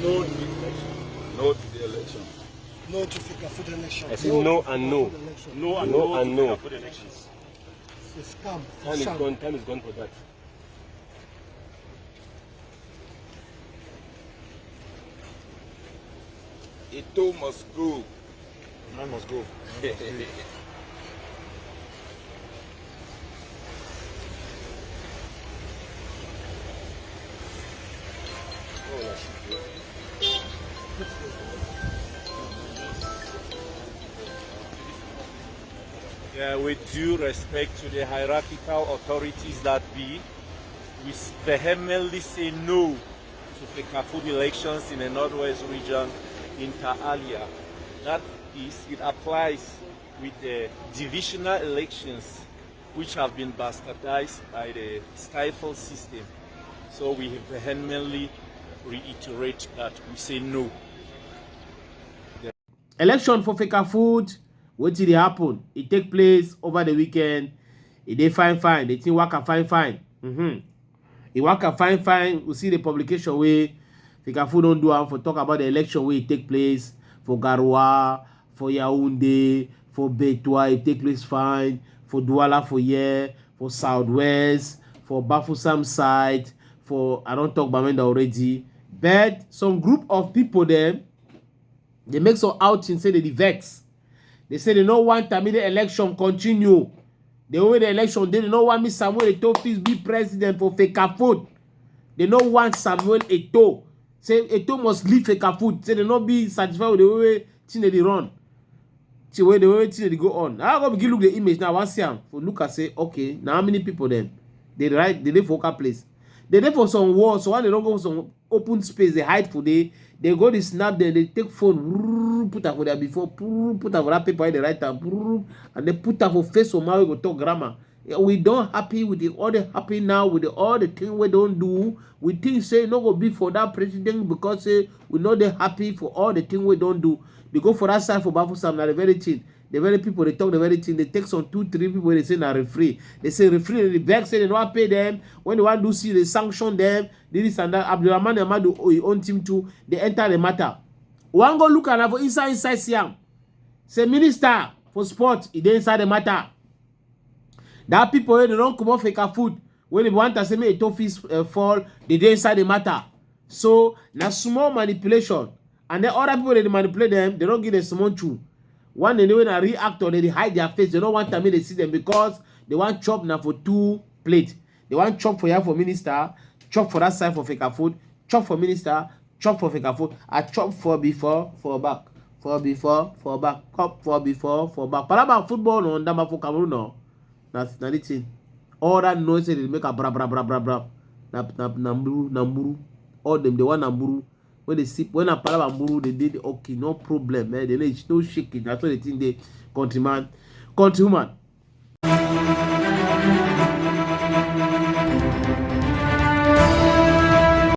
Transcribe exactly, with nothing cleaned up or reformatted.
No to the election. No to the election. No to Fecafoot election. I say no and no. No and no to Fecafoot elections. It's scam. Time is gone. Time is gone for that. Eto'o must go. Man must go. Yeah, with due respect to the hierarchical authorities that be, we vehemently say no to Fecafoot elections in the Northwest region, inter alia. That is, it applies with the divisional elections which have been bastardized by the stifle system. So we vehemently reiterate that we say no. Election for Fecafoot, wetin dey happen? E take place over the weekend. E dey fine fine. The thing waka fine fine. Mm-hmm. E waka fine fine. We see the publication wey Fecafoot don do am for talk about the election wey e take place for Garoua, for Yaoundé, for Bertoua, e take place fine, for Douala for here, for Southwest, for Bafoussam side, for, I don talk Bamenda already. But some group of people dem, dey make some outing say dey dey vex. Dey say dey no want am make the election continue. The way the election dey, dey no want make Samuel Eto'o fit be president for Fecafoot. Dey no want Samuel Eto'o. Say Eto'o must leave Fecafoot. Say dey no be satisfied with the way thing dey dey run. See wey the way thing dey go on. Now I go begin look the image now. I wan see am for look and say, okay, na how many people dem dey, right? Dey dey for local place. Dey dey for some wall, so when dey don go for some open space, dey hide for there. Dey go dey snap dem, dey take phone, brrr, put am for there before, brrr, put am for that paper wey dey write am, brrr, and dey put am for face for man wey go talk grammar. Yeah, we don happy with the, all the happy now with the, all the thing wey don do. We think say e no go be for that president because say we no dey happy for all the thing wey don do. Dey go for that side for Bafoussam, na the very thing. The very people dey talk the very thing. Dey take some two, three people wey dey say na referee. Dey say referee dey beg say dey no wan pay dem. When dey wan do see, dey sanction dem. This and that. Abdourahamane Ahmadou, oh, e own team too. Dey enter the matter. Wan go look am na for inside, inside see am. Say minister for sport, e dey inside the matter. That people wey dey don comot Fecafoot, wey dey want am say make Eto'o fit, eh, fall, dey dey inside the matter. So na small manipulation, and then other people dey dey manipulate dem, dey don give dem small chew. One dey wey na real actor, dey dey hide their face, dey no want am make dey see dem because dey wan chop na for two plate. Dey wan chop for here for minister, chop for that side for Fecafoot, chop for minister, chop for Fecafoot. I chop for before, for back, for before, for back, chop for before, for back. Palaba football no, ndamba for Cameroon no. Na, na the thing. All that noise dey make a bra bra bra bra bra. Na, na, na mburu, na mburu. All dem dey want na mburu. When dey sip, when na palaba mburu, dey dey okay, no problem, eh. Dey no, no shake it. Na so the thing dey, countryman, countrywoman.